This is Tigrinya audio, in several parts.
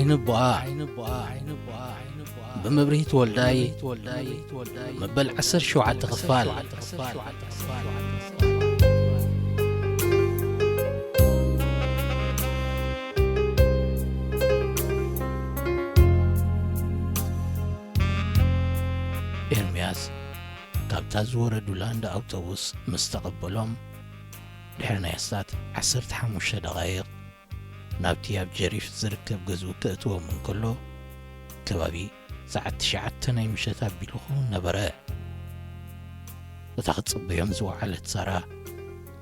ንቦኣ ብመብርሂት ወልዳይ መበል ዓሰርተ ሸውዓተ ክፋል። ኤርምያስ ካብታ ዝወረዱላ እንዳ ኣውቶቡስ ምስ ተቐበሎም፣ ድሕሪ ናይ ኣስታት ዓሰርተ ሓሙሽተ ደቓይቕ ናብቲ ኣብ ጀሪፍ ዝርከብ ገዝኡ ክእትዎም እንከሎ፣ ከባቢ ሰዓት ትሽዓተ ናይ ምሸት ኣቢሉ ክኸውን ነበረ። እታ ክትጽበዮም ዝወዓለት ሳራ፣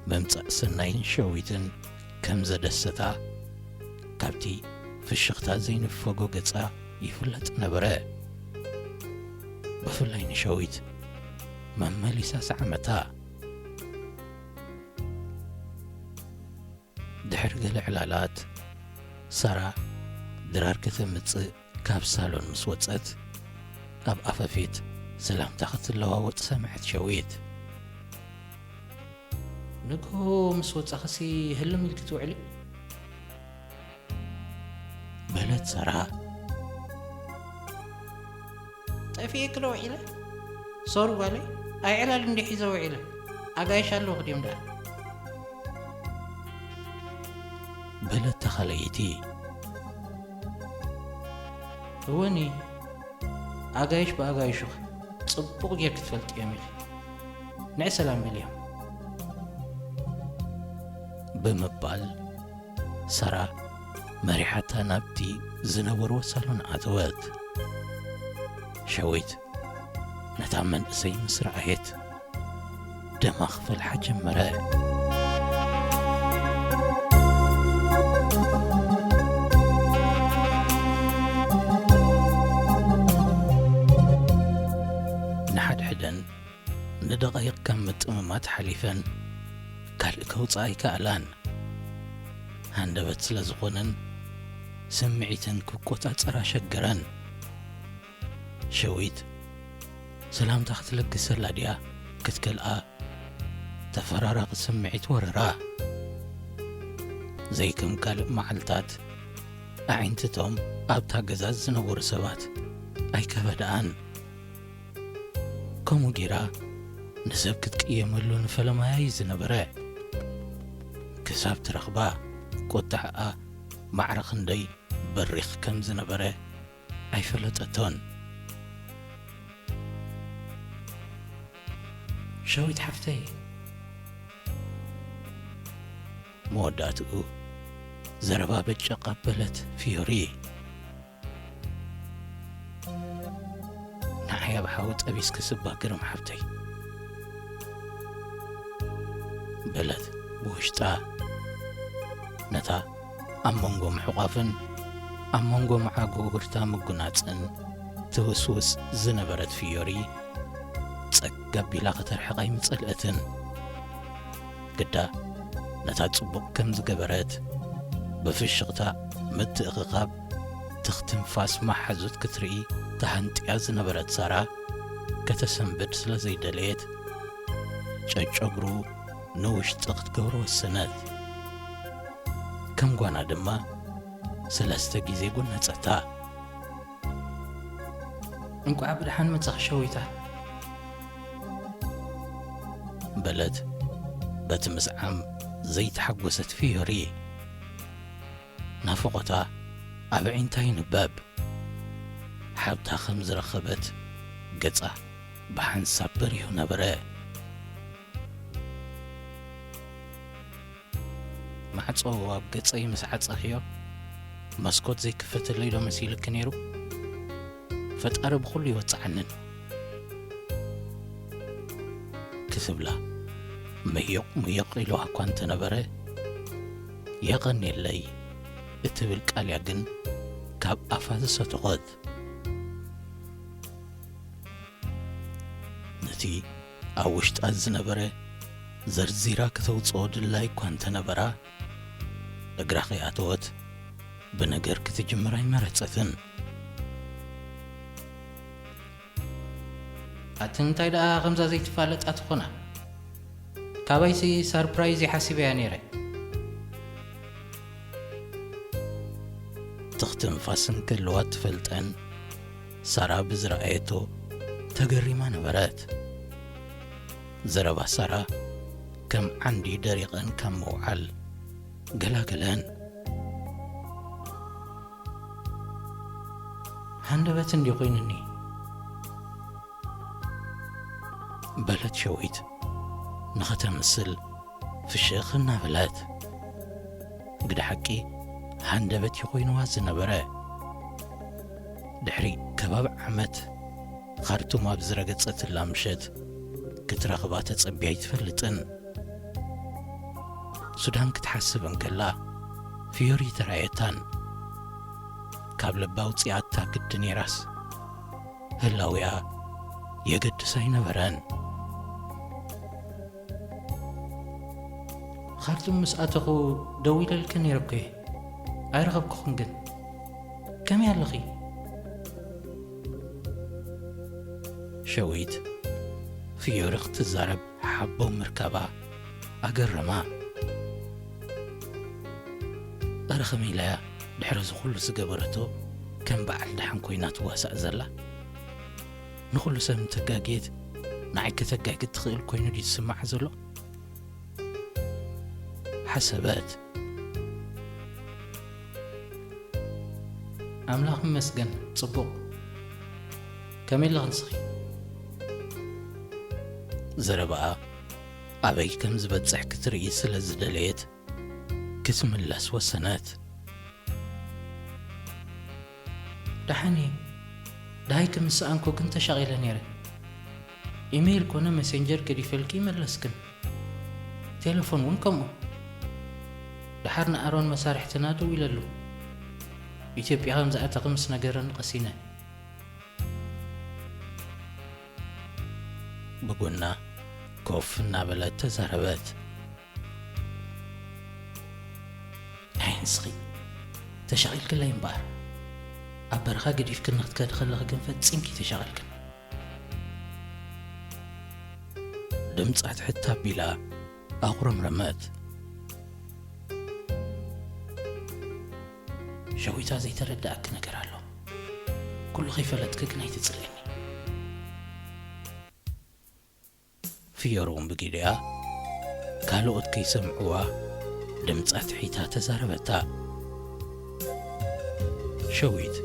ምምጻእ ሰናይን ሸዊትን ከም ዘደሰታ፣ ካብቲ ፍሽኽታ ዘይንፈጎ ገጻ ይፍለጥ ነበረ። ብፍላይ ንሸዊት መመሊሳ ሰዓመታ። ድሕሪ ገለ ዕላላት፣ ሳራ ድራር ከተምጽእ ካብ ሳሎን ምስ ወጸት፣ ኣብ ኣፈፌት ሰላምታ ክትለዋወጥ ሰምዐት ሸዊት። ንግሆ ምስ ወጻኽሲ ህልም ኢልኪ ትውዕሊ? በለት ሳራ። ጠፊኤኪ ዶ ውዒለ? ሶሪ ጓለይ፣ ኣይ ዕላል እንዲ ሒዘ ውዒለ። ኣጋይሽ ኣለዉ ክድዮም ደኣ? በለት ተኻለይቲ። እወኒ፣ ኣጋይሽ ብኣጋይሹኺ ጽቡቕ ጌርኪ ትፈልጥዮም ኢኺ። ንዒ ሰላም በልዮም። ብምባል ሳራ መሪሓታ ናብቲ ዝነበርዎ ሳሎን ኣተወት። ሸዊት ነታ መንእሰይ ምስ ረኣየት ደማ ክፈልሓ ጀመረ። ንሓድሕደን ንደቓይቕ ካብ ምጥምማት ሓሊፈን ካልእ ከውጽኣ ኣይከኣላን። ሃንደበት ስለ ዝኾነን ስምዒተን ክቆጻጸራ ሸገረን። ሸዊት ሰላምታ ክትለግሰላ ድያ ክትከልኣ ተፈራራቒ ስምዒት ወረራ። ዘይከም ካልእ መዓልታት ኣዒንትቶም ኣብታ ገዛ ዝነበሩ ሰባት ኣይከበድኣን። ከምኡ ጌራ ንሰብ ክትቅየመሉ ንፈለማያ እዩ ዝነበረ። ክሳብ ትረኽባ ቁጥዐኣ ማዕረ ክንደይ በሪኽ ከም ዝነበረ ኣይፈለጠቶን። ሸዊት ሓፍተይ፣ መወዳእትኡ ዘረባ በጨቕ ኣበለት ፊዮሪ። ንዓይ ኣብ ሓዊ ጠቢስኪ ስባ ግርም ሓፍተይ፣ በለት ብውሽጣ። ነታ ኣብ መንጎ ምሕቋፍን ኣብ መንጎ መዓጉጉርታ ምጉናጽን ትውስውስ ዝነበረት ፊዮሪ፣ ጸግ ኣቢላ ከተርሕቓ ኣይምጸልአትን። ግዳ ነታ ጽቡቕ ከም ዝገበረት ብፍሽኽታ ምትእኽኻብ ትኽ ትንፋስ መሓዙት ክትርኢ ተሃንጥያ ዝነበረት ሳራ፣ ከተሰንብድ ስለ ዘይደለየት፣ ጨጨጉሩ ንውሽጢ ክትገብሮ ወሰነት። ከም ጓና ድማ ሰለስተ ግዜ ጎነጸታ። እንቋዕ ብደሓን መጻኺ ሸዊታ፣ በለት በቲ ምስዓም ዘይተሓጎሰት ፊዮሪ። ናፍቖታ ኣብ ኣዒንታ ይንበብ። ሓብታ ከም ዝረኸበት ገጻ ብሓንሳብ በሪሁ ነበረ። ማዕጾ ኣብ ገጸይ ምስ ዓጸኽዮ፣ መስኮት ዘይክፈተለይ ዶ መሲልኪ ነይሩ? ፈጣሪ ብኹሉ ይወጽዓንን፣ ክትብላ ምዮቕ ምዮቕ ኢልዋ እኳ እንተነበረ፣ የቐንየለይ እትብል ቃልያ ግን ካብ ኣፋ ዝሰተኾት። ነቲ ኣብ ውሽጣ ዝነበረ ዘርዚራ ከተውጽኦ ድላይ እኳ እንተነበራ፣ እግራ ከይኣተወት ብነገር ክትጅምር ኣይመረጸትን። ኣቲ እንታይ ደኣ ከምዛ ዘይትፋለጣ ትኾና? ካባይሲ ሰርፕራይዝ እየ ሓሲበያ ነይረ። እቲ ክትንፋስ እንከለዋ ትፈልጠን ሳራ ብዝረኣየቶ ተገሪማ ነበረት። ዘረባ ሳራ ከም ዓንዲ ደሪቐን ካብ ምውዓል ገላገለን። ሃንደበት እንዲ ኮይኑኒ በለት ሸዊት ንኸተምስል ፍሽኽ እናበለት። ግደ ሓቂ ሃንደበት እዩ ኮይንዋ ዝነበረ። ድሕሪ ከባቢ ዓመት ኻርቱም ኣብ ዝረገጸትላ ምሸት ክትረኽባ ተጸቢያ ኣይትፈልጥን። ሱዳን ክትሓስብ እንከላ ፍዮሪ ተራየታን ካብ ልባ ኣውጺኣታ ግዲ ነይራስ ህላዊኣ የገድስ ኣይነበረን። ኻርቱም ምስ ኣተኹ ደዊለልኪ ነይረ እኮ እየ። ኣይረኸብኩኹን ግን። ከመይ ኣለኺ? ሸዊት ፍዮሪ ክትዛረብ ሓቦ ምርካባ ኣገረማ። እረ ከመይ ኢላ እያ ድሕሪ እዚ ኩሉ ዝገበረቶ ከም በዓል ደሓን ኮይና ትዋሳእ ዘላ? ንኹሉ ሰብ እንተጋግየት ንዓይ ከተጋግድ ትኽእል ኮይኑ ድዩ ዝስምዓ ዘሎ? ሓሰበት። ኣምላኽ ይመስገን ጽቡቕ። ከመይ ኣለኺ ንስኺ? ዘረባኣ ኣበይ ከም ዝበጽሕ ክትርኢ ስለ ዝደለየት ክትምለስ ወሰነት። ደሓን እየ። ደሃይ ከም ዝሰኣንኩ ግን ተሻቒለ ነይረ። ኢሜይል ኮነ መሴንጀር ገዲፈልኪ ይመለስክን። ቴሌፎን እውን ከምኡ። ደሓር ንኣሮን መሳርሕትና ደዊለሉ። ኢትዮጵያ ከም ዝኣተኺ ምስ ነገረኒ ቀሲነ። ብጎና ኮፍ እናበለት ተዛረበት። ኣይ ንስኺ ተሻቒልክለይ እምበኣር። ኣብ በረኻ ገዲፍክኒ ክትከዲ ከለኺ ግን ፈጺምኪ ተሻቒልክኒ። ድምጻ ትሕት ኣቢላ ኣጉረምረመት። ሸዊታ ዘይተረድኣኪ ነገር ኣሎ። ኩሉ ከይፈለጥኪ ግን ኣይትጽልእኒ። ፍዮሪ እውን ብጊደኣ ካልኦት ከይሰምዕዋ ድምጻ ትሒታ ተዛረበታ። ሸዊት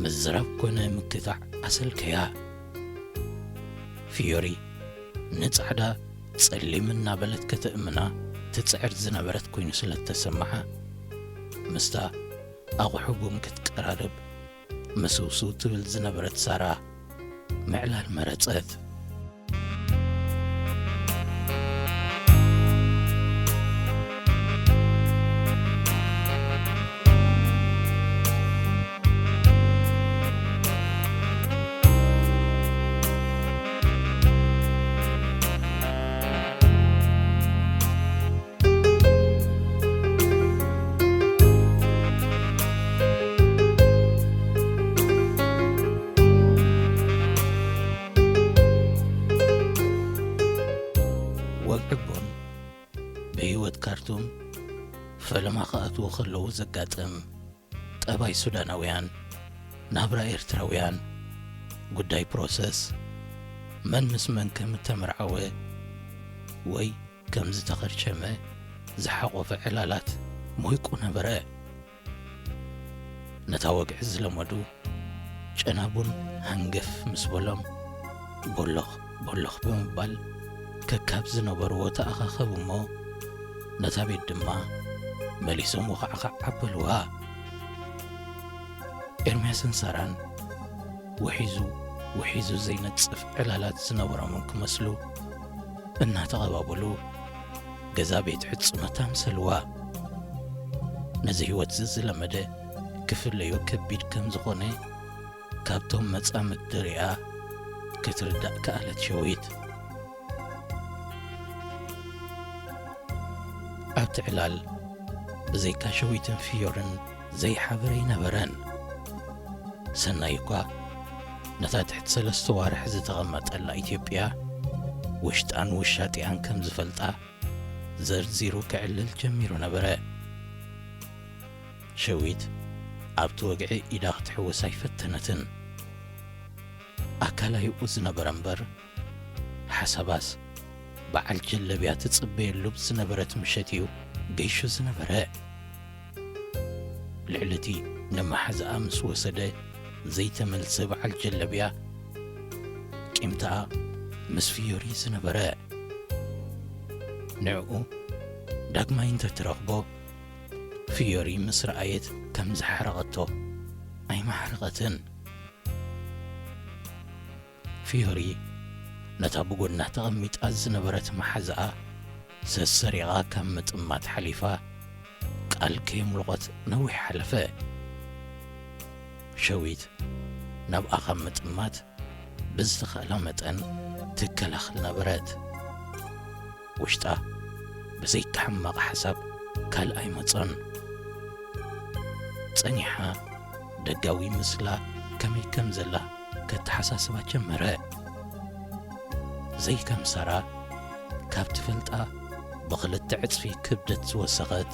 ምዝራብ ኮነ ምክታዕ ኣሰልከያ። ፍዮሪ ንጻዕዳ ጸሊም እናበለት ከተእምና ትጽዕር ዝነበረት ኮይኑ ስለ እተሰምዓ፣ ምስታ ኣቑሑ ቡን ክትቀራረብ ምስውስው ትብል ዝነበረት ሳራ ምዕላል መረጸት። ወግዒ ቡን ብህይወት ካርቱም ፈለማ ክኣትዉ ከለዉ ዘጋጥም ጠባይ ሱዳናውያን፣ ናብራ ኤርትራውያን፣ ጉዳይ ፕሮሰስ፣ መን ምስ መን ከም እተመርዓወ ወይ ከም ዝተኸርሸመ ዝሓቖፈ ዕላላት ሞይቁ ነበረ። ነታ ወግዒ ዝለመዱ ጨና ቡን ሃንገፍ ምስ በሎም፣ ቦሎኽ ቦሎኽ ብምባል ከካብ ዝነበርዎ ተኣኻኸቡ እሞ፣ ነታ ቤት ድማ መሊሶም ወኻዕኻዕ ኣበልዋ። ኤርምያስን ሳራን ውሒዙ ውሒዙ ዘይነጽፍ ዕላላት ዝነበሮምን ክመስሉ እናተቐባበሉ፣ ገዛ ቤት ሕጹመት ኣምሰልዋ። ነዚ ህይወትዚ ዝለመደ ክፍለዮ ከቢድ ከም ዝኾነ ካብቶም መጻምድቲ ሪኣ ክትርዳእ ከኣለት ሸዊት። ኣብቲ ዕላል ብዘይካ ሸዊትን ፍዮርን ዘይሓበረ ኣይነበረን። ሰናይ እኳ ነታ ትሕቲ ሰለስተ ዋርሕ ዝተቐመጠላ ኢትዮጵያ ውሽጣን ውሻጢኣን ከም ዝፈልጣ ዘርዚሩ ክዕልል ጀሚሩ ነበረ። ሸዊት ኣብቲ ወግዒ ኢዳ ክትሕውስ ኣይፈተነትን። ኣካላይኡ ዝነበረ እምበር፣ ሓሳባስ በዓል ጀለብያ ትጽበየሉ ዝነበረት ምሸት እዩ ገይሹ ዝነበረ። ልዕሊ እቲ ንመሓዛኣ ምስ ወሰደ ዘይተመልሰ በዓል ጀለብያ፣ ቂምታኣ ምስ ፍዮሪ ዝነበረ። ንዕኡ ዳግማይ እንተትረኽቦ፣ ፍዮሪ ምስ ረኣየት ከም ዝሓረቐቶ ኣይመሓረቐትን። ፍዮሪ ነታ ብጎድና ተቐሚጣ ዝነበረት መሓዛኣ ሰሰሪቓ ካብ ምጥማት ሓሊፋ ቃል ከየምለቖት ነዊሕ ሓለፈ። ሸዊት ናብኣ ካብ ምጥማት ብዝተኻእላ መጠን ትከላኸል ነበረት። ውሽጣ ብዘይካ ሕማቕ ሓሳብ ካልእ ኣይመጾን። ጸኒሓ ደጋዊ ምስላ ከመይ ከም ዘላ ከተሓሳስባ ጀመረ። ዘይከም ሳራ ካብ ትፈልጣ ብኽልተ ዕጽፊ ክብደት ዝወሰኸት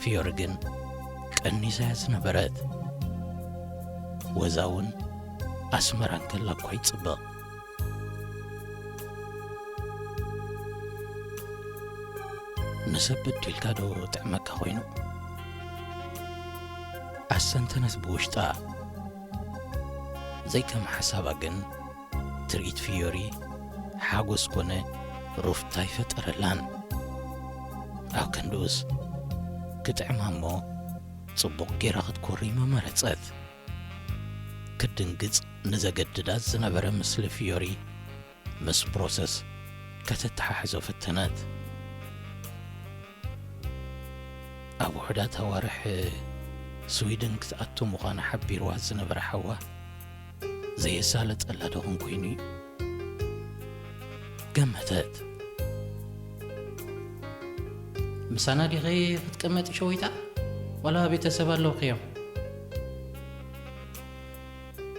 ፍዮሪ ግን ቀኒሳ እያ ዝነበረት። ወዛ እውን ኣስመራ እንከላ እኳ ይጽብቕ። ንሰብ በዲልካ ዶ ጥዕመካ ኮይኑ? ኣስተንተነት ብውሽጣ። ዘይከም ሓሳባ ግን ትርኢት ፍዮሪ ሓጎስ ኮነ ሩፍታ ኣይፈጠረላን። ኣብ ክንድኡስ ክጥዕማ እሞ ጽቡቕ ጌራ ክትኮሪ ምመረጸት። ክትድንግጽ ንዘገድዳ ዝነበረ ምስሊ ፍዮሪ ምስ ፕሮሰስ ከተተሓሕዞ ፈተነት። ኣብ ውሑዳት ኣዋርሕ ስዊድን ክትኣቱ ምዃና ሓቢርዋ ዝነበረ ሓዋ ዘየሳለጠላ ዶ ኹን ኮይኑ እዩ? ገመተት። ምሳና ዲኺ ክትቅመጢ ሸዊታ? ዋላ ቤተሰብ ኣለውኺ እዮም?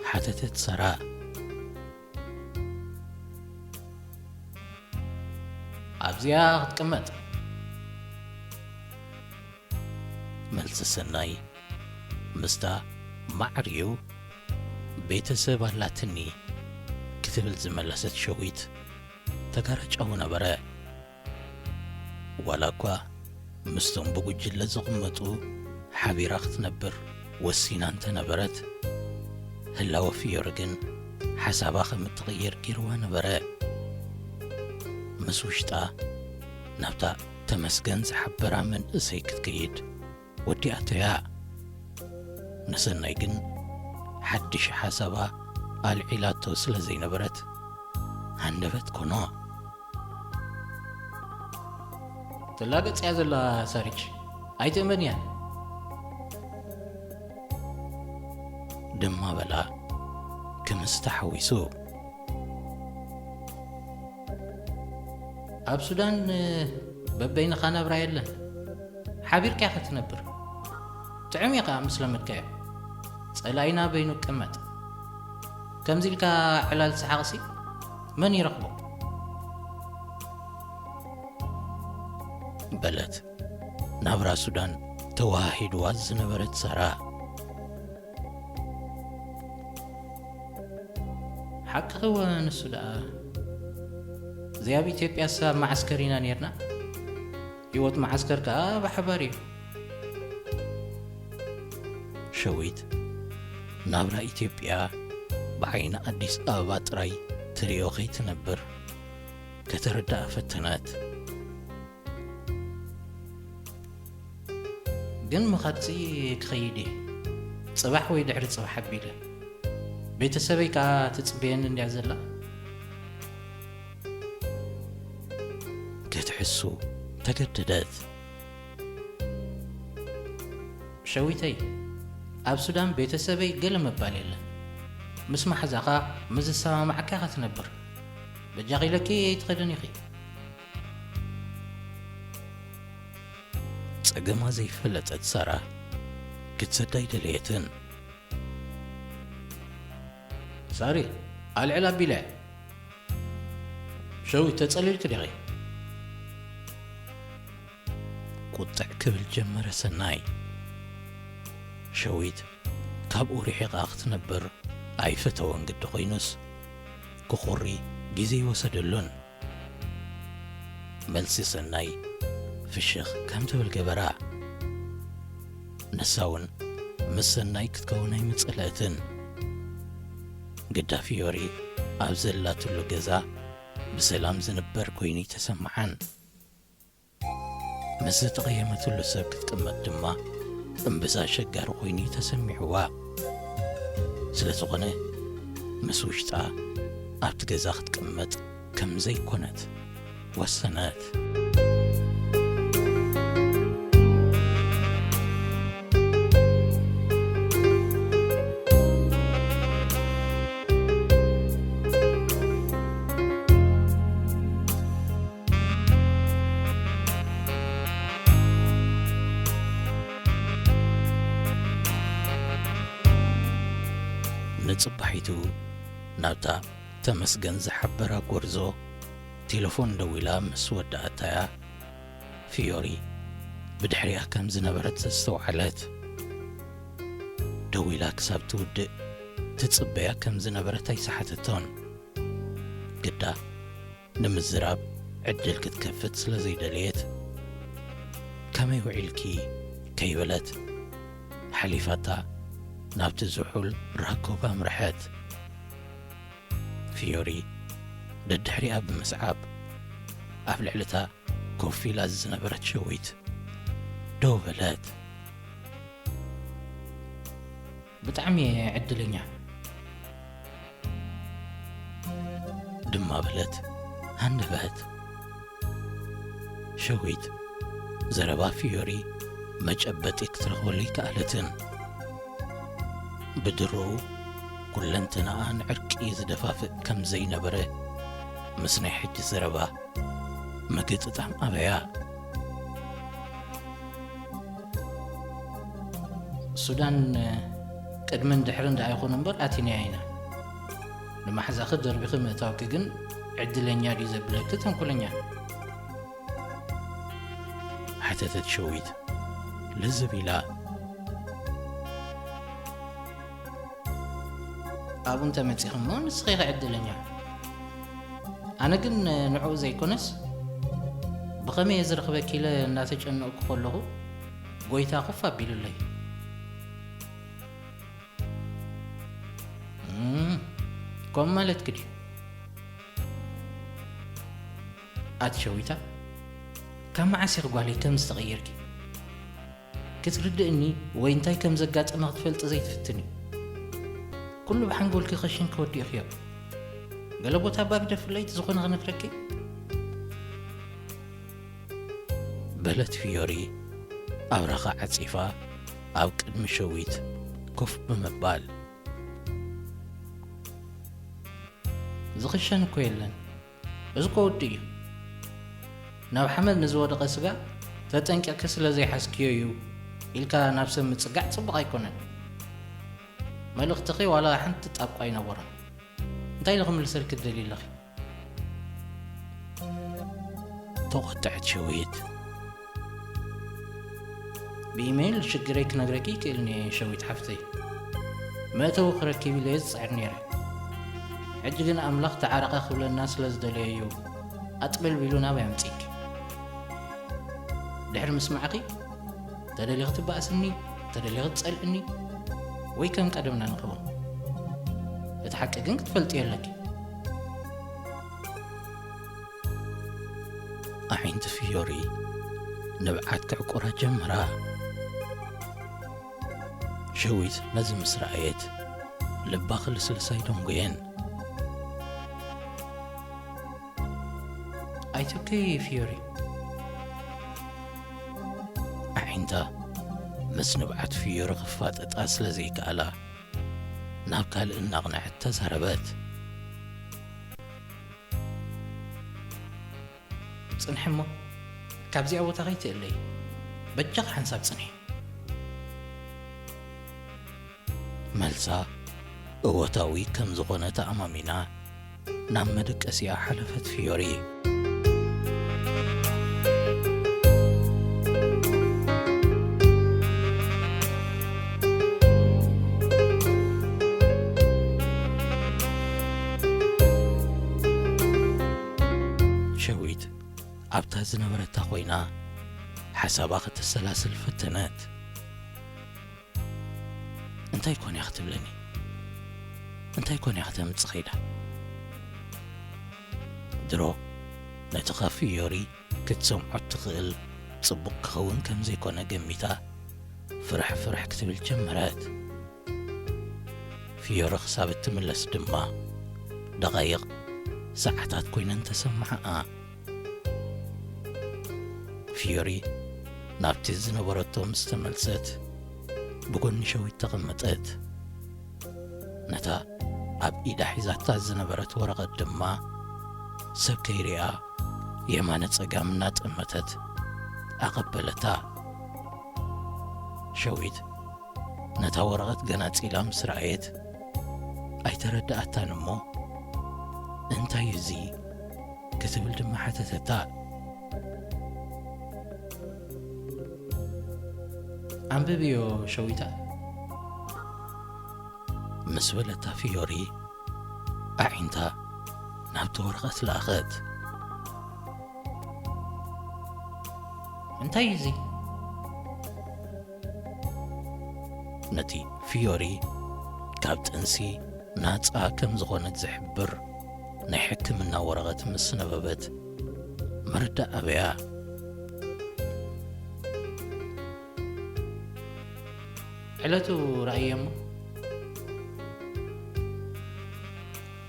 ሓተተት ሳራ። ኣብዚኣ ክትቅመጥ። መልሲ ሰናይ ምስታ ማዕርዩ ቤተሰብ ኣላትኒ ክትብል ዝመለሰት ሸዊት ተጋራጫዊ ነበረ። ዋላ እኳ ምስቶም ብጉጅለ ዝቕመጡ ሓቢራ ክትነብር ወሲና እንተነበረት፣ ህላወ ፍዮሪ ግን ሓሳባ ከም እትቕይር ገይርዋ ነበረ። ምስ ውሽጣ ናብታ ተመስገን ዝሓበራ መንእሰይ ክትከይድ ወዲኣቶ እያ። ንሰናይ ግን ሓድሽ ሓሳባ ኣልዒላቶ ስለ ዘይነበረት፣ ሃንደበት ኮኖ። ትላገጽ እያ ዘላ ሳሪች፣ ኣይትእመንያን። ድማ በላ ክምስ ተሓዊሱ። ኣብ ሱዳን በበይንኻ ናብራ የለን። ሓቢርካ ኢኻ ትነብር። ጥዑም እዩ ኸኣ ምስ ለመድካዮ። ጸላኢና በይኑ ይቀመጥ። ከምዚ ኢልካ ዕላል ሰሓቕሲ መን ይረኽቦ? በለት ናብራ ሱዳን ተወሃሂድዋ ዝነበረት ሳራ። ሓቅኺ እወ፣ ንሱ ደኣ። እዚ ኣብ ኢትዮጵያስ ኣብ መዓስከር ኢና ኔርና። ህይወት መዓስከር ከኣ ብሓባር እዩ። ሸዊት ናብራ ኢትዮጵያ ብዓይኒ ኣዲስ ኣበባ ጥራይ ትርእዮ ከይትነብር ከተረድኣ ፈተነት። ግን ምኻድሲ ክኸይድ እየ። ጽባሕ ወይ ድሕሪ ጽባሕ ኣቢለ። ቤተሰበይ ከኣ ትጽበየኒ እንድያ ዘላ። ክትሕሱ ተገደደት። ሸዊተይ፣ ኣብ ሱዳን ቤተሰበይ ገለ ምባል የለን። ምስ መሓዛኻ ምስ ዝሰማማዓካ ኢኻ ትነብር። በጃኺ ኢለኪ ኣይትኸድን ኢኺ። ጸገማ ዘይፈለጠት ሳራ ክትሰዳ ኣይደለየትን። ሳሪ፣ ኣልዕል ኣቢለ። ሸዊት፣ ተጸሊልኪ ዲኺ? ቁጥዕ ክብል ጀመረ ሰናይ። ሸዊት ካብኡ ርሒቓ ክትነብር ኣይፈተወን ግዲ ኮይኑስ፣ ክኹሪ ግዜ ይወሰደሉን። መልሲ ሰናይ ፍሽኽ ከም ትብል ገበራ። ንሳ እውን ምስ ሰናይ ክትከውን ኣይምጸለእትን። ግዳ ፊዮሪ ኣብ ዘላትሉ ገዛ ብሰላም ዝንበር ኮይኑ ይተሰምዓን። ምስ ዝተቐየመትሉ ሰብ ክትቅመጥ ድማ እምብዛ ኣሸጋሪ ኮይኑ እዩ ተሰሚዕዋ። ስለ ዝኾነ፣ ምስ ውሽጣ ኣብቲ ገዛ ክትቅመጥ ከም ዘይኮነት ወሰነት። ንጽባሒቱ ናብታ ተመስገን ዝሓበራ ጎርዞ ቴሌፎን ደዊላ ምስ ወዳእታያ፣ ፊዮሪ ብድሕሪኣ ከም ዝነበረት ዘስተውዓለት። ደዊላ ክሳብ ትውድእ ትጽበያ ከም ዝነበረት ኣይሰሓተቶን። ግዳ ንምዝራብ ዕድል ክትከፍት ስለ ዘይደለየት፣ "ከመይ ውዒልኪ?" ከይበለት ሓሊፋታ ናብቲ ዝሑል ራኮብ ኣምርሐት። ፊዮሪ ደድሕሪኣ ብምስዓብ፣ ኣብ ልዕሊታ ኮፍ ኢላ ዝነበረት ሸዊት ደው በለት። "ብጣዕሚ እየ ዕድለኛ" ድማ በለት ሃንደበት። ሸዊት ዘረባ ፊዮሪ መጨበጢ ክትረኽበሉ ኣይከኣለትን። ብድሮኡ ኩለንተናኣ ንዕርቂ ዝደፋፍእ ከም ዘይነበረ ምስ ናይ ሕጂ ዘረባ ምግጥጣም ኣበያ። "ሱዳን ቅድምን ድሕርን ደኣ ይኹን እምበር ኣቲናያ ኢና። ንማሕዛኺ ደርቢኺ ምእታውኪ ግን ዕድለኛ ድዩ ዘብለኪ ተንኮለኛ?" ሓተተት ሸዊት ልዝብ ኢላ። "ኣብኡ እንተመጺኺ እሞ ንስኺ ኢኺ ዕድለኛ። ኣነ ግን ንዕኡ ዘይኮነስ ብኸመይ እየ ዝረኽበኪ ኢለ እናተጨነቕኩ ከለኹ ጎይታ ኮፍ ኣቢሉለይ። እም፣ ከምኡ ማለትኪ ድዩ? ኣቲ ሸዊታ፣ ካብ መዓስ ኢኺ ጓለይ ከምዚ ተቐይርኪ? ክትርድእኒ ወይ እንታይ ከም ዘጋጠመ ክትፈልጢ ዘይትፍትኒ? ኩሉ ብሓንጎልኪ ከሽንኪ ወዲእኽዮ። ገለ ቦታ ኣባ ግደፍለይ፣ እቲ ዝኾነ ክነግረኪ?" በለት ፊዮሪ ኣብራኻ ዓጺፋ ኣብ ቅድሚ ሸዊት ኮፍ ብምባል። "ዝኽሸን እኮ የለን። እዚ እኮ ውዲ እዩ። ናብ ሓመድ ንዝወደቐ ስጋ ተጠንቂቕኪ ስለ ዘይሓዝክዮ እዩ ኢልካ ናብ ሰብ ምጽጋዕ ጽቡቕ ኣይኮነን። መልእኽትኺ ዋላ ሓንቲ ጣቋ ኣይነበሮን። እንታይ ኢለ ክምልሰልኪ ትደልዪ ኣለኺ?" ተቖጠዐት ሸዊት። "ብኢሜይል ሽግረይ ክነግረኪ ይክእልኒ እየ ሸዊት ሓፍተይ። መእተዊ ክረክብ ኢለ እየ ዝጽዕር ነይረ። ሕጂ ግን ኣምላኽ ተዓረቐ ክብለና ስለ ዝደለየ እዩ ኣጥበልቢሉ ናባይ ኣምጺእኪ። ድሕሪ ምስማዕኺ ተደሊኺ ትበኣስኒ፣ ተደሊኺ ትጸልእኒ፣ ወይ ከም ቀደምና ንኸውን። እቲ ሓቂ ግን ክትፈልጥዮ ኣለኪ።" ኣዒንቲ ፍዮሪ ንብዓት ክዕቁራ ጀመራ። ሸዊት ነዚ ምስ ረኣየት፣ ልባ ክልስልስ ኣይደንጎየን። "ኣይትብከይ ፍዮሪ።" ኣዒንታ ምስ ንብዓት ፍዮሪ ክፋጠጣ ስለ ዘይከኣላ፣ ናብ ካልእ እናቕንዐት ተዛረበት። "ጽንሒ እሞ፣ ካብዚኣ ቦታ ከይትእለይ፣ በጃኺ ሓንሳብ ጽንሒ።" መልሳ እወታዊ ከም ዝኾነ ተኣማሚና፣ ናብ መደቀሲኣ ሓለፈት ፍዮሪ። ኣብታ ዝነበረታ ኮይና ሓሳባ ከተሰላስል ፈተነት። እንታይ ኮን እያ ክትብለኒ? እንታይ ኮን እያ ክተምጽእ ኸይዳ? ድሮ ነቲ ካብ ፊዮሪ ክትሰምዖ እትኽእል ጽቡቕ ክኸውን ከም ዘይኮነ ገሚታ፣ ፍርሕ ፍርሕ ክትብል ጀመረት። ፊዮሪ ክሳብ እትምለስ ድማ ደቓይቕ፣ ሰዓታት ኮይነን ተሰማዓኣ። ፊዮሪ ናብቲ ዝነበረቶ ምስ ተመልሰት፣ ብጎኒ ሸዊት ተቐመጠት። ነታ ኣብ ኢዳ ሒዛታ ዝነበረት ወረቐት ድማ ሰብ ከይሪኣ የማነ ጸጋም እናጠመተት ኣቐበለታ። ሸዊት ነታ ወረቐት ገናጺላ ምስ ረኣየት ኣይተረድኣታን እሞ፣ "እንታይ እዩ እዚ?" ክትብል ድማ ሓተተታ። "ኣንብብዮ ሸዊታ" ምስ በለታ ፊዮሪ ኣዒንታ ናብቲ ወረቐት ለኣኸት። "እንታይ እዩ እዚ?" ነቲ ፊዮሪ ካብ ጥንሲ ናጻ ከም ዝኾነት ዝሕብር ናይ ሕክምና ወረቐት ምስ ነበበት ምርዳእ ኣበያ። "ዕለቱ ረኣየ እሞ?"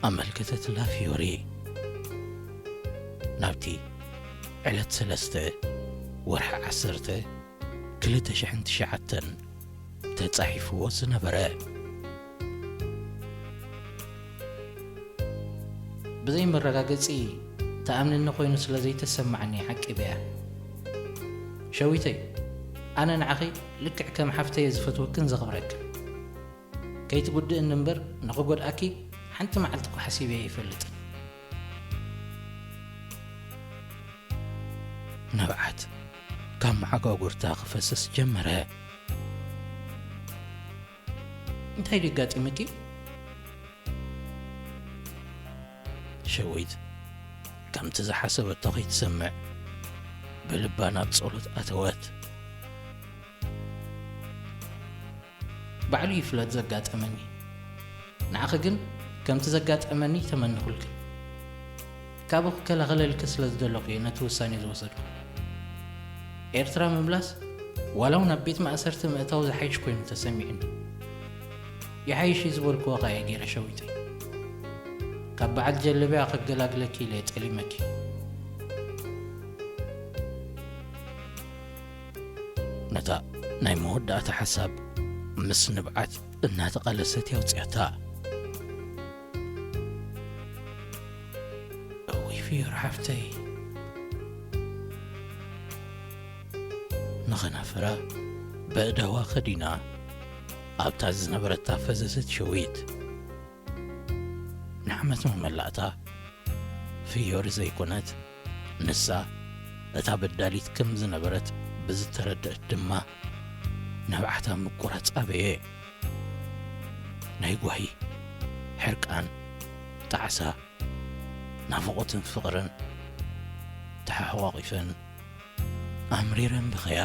ኣመልከተትላ ፊዮሪ። ናብቲ ዕለት ሰለስተ ወርሒ ዓሰርተ ክልተ ሽሕን ትሽዓተን ተጻሒፍዎ ዝነበረ። "ብዘይ መረጋገጺ ተኣምንኒ ኮይኑ ስለ ዘይተሰማዓኒ ዓቂበያ። ሸዊተይ፣ ኣነ ንዓኺ ልክዕ ከም ሓፍተየ ዝፈትወክን ዘኽብረክን። ከይትጉድእኒ እምበር ንኽጎድኣኪ ሓንቲ መዓልቲ እኳ ሓሲበ ኣይፈልጥን።" ንብዓት ካብ መዓጓጉርታ ክፈስስ ጀመረ። "እንታይ ድዩ ኣጋጢሙኪ?" ሸዊት ከምቲ ዝሓሰበቶ ከይትሰምዕ ብልባ ናብ ጸሎት ኣተወት። "ባዕሉ ይፍለጥ ዘጋጠመኒ። ንዓኺ ግን ከምቲ ዘጋጠመኒ ተመንኹልኪ። ካብኡ ክከላኸለልኪ ስለ ዝደለኹ እየ ነቲ ውሳኔ ዝወሰድኩ። ኤርትራ ምምላስ ዋላ እውን ኣብ ቤት ማእሰርቲ ምእታው ዝሓይሽ ኮይኑ ተሰሚዑኒ። ይሓይሽ እዩ ዝበልክዎ ኸኣ እየ ገይረ ሸዊተይ። ካብ በዓል ጀለቢያ ከገላግለኪ ኢለ እየ ጠሊመኪ።" ነታ ናይ መወዳእታ ሓሳብ ምስ ንብዓት እናተቓለሰት የውፅኣታ። "እውይ ፊዮሪ ሓፍተይ!" ንኸናፍራ በእዳዋ ከዲና ኣብታ ዝነበረታ ፈዘዘት ሸዊት። ንዓመት መመላእታ ፍዮሪ ዘይኮነት፣ ንሳ እታ በዳሊት ከም ዝነበረት ብዝተረድአት ድማ፣ ንብዓታ ምቁራጽ ኣበየ። ናይ ጓሂ፣ ሕርቃን፣ ጣዕሳ፣ ናፍቖትን ፍቕርን ተሓቋቒፈን ኣምሪረን በኸያ።